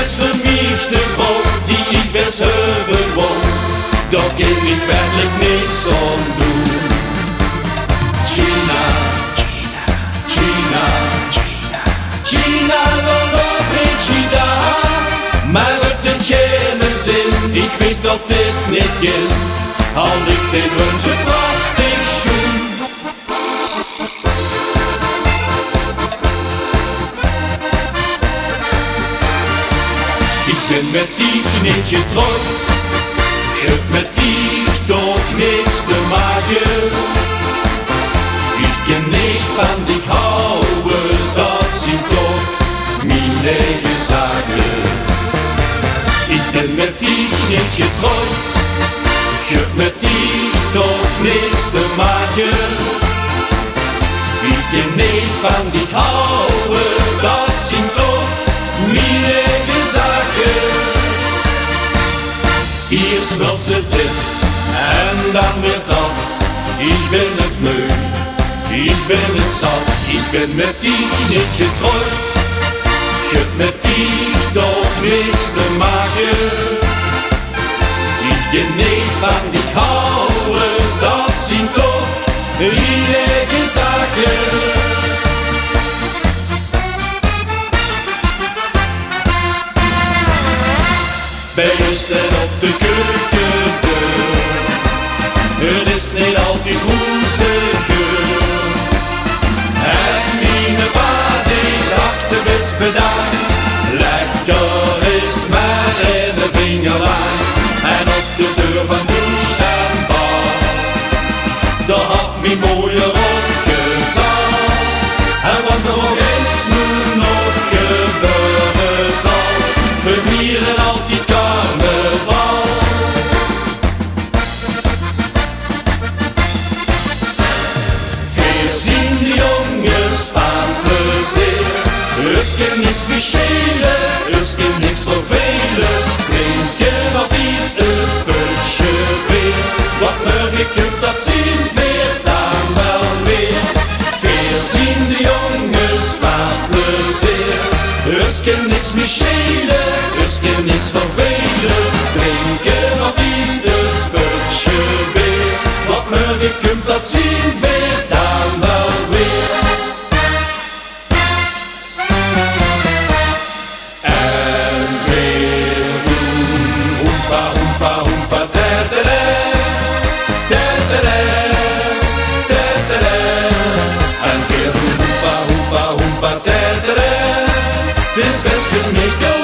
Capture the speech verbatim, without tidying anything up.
Is veur miech de vrouw die iech bès höbbe wouw. Dao kin iech werkelik niks aon doen. Gina, Gina, Gina, Gina, dan op mit Gina. Meh 't heet geine zin, iech weet tot dit neet kin. Al liek dit rundje prachtig sjoen. Iech bin mèt diech neet getrouwd, höb mèt diech toch niks te make. Iech kin neet vaan diech hawwe, dat zien toch mien eige zake. Iech bin mèt diech neet getrouwd, höb mèt diech toch niks te make. Iech kin neet vaan diech hawwe, dat zien toch mien eige zake. Iers wèlt ze dit en dan weer dat. Iech bin 't meug, iech bin 't zat. Iech bin mèt diech neet getrouwd, höb mèt diech toch niks te make. Iech kin neet vaan diech hawwe, dat zien toch mien eige zake. Bij us steit op de keukedeur, 't is neet altied roze geur. En miene pa dee zag: "De bis bedaank, lekker is mer eine vinger laank." En op de deur vaan douche en bad, dao had mien mojer op gezat. En wat d'r ouch ins noe nog gebeure zal, veer viere altied carnaval. Veer zien de jonges vaan plezeer. Us kin niks mie sjele, us kin niks vervele. Drinke altied us pötsje beer. Wat mörge kump, dat zien veer daan wel weer. Veer zien de jonges vaan plezeer. Us kin niks mie sjele, us kin niks vervele. Drinke altied us pötsje beer. Wat mörge kump, dat zien veer daan wel weer. En veer doen hoempa, hoempa, hoempa, tètèrè, tètèrè, tètèrè. En veer doen hoempa, hoempa, hoempa, tètèrè. 't Is bès gemekkelik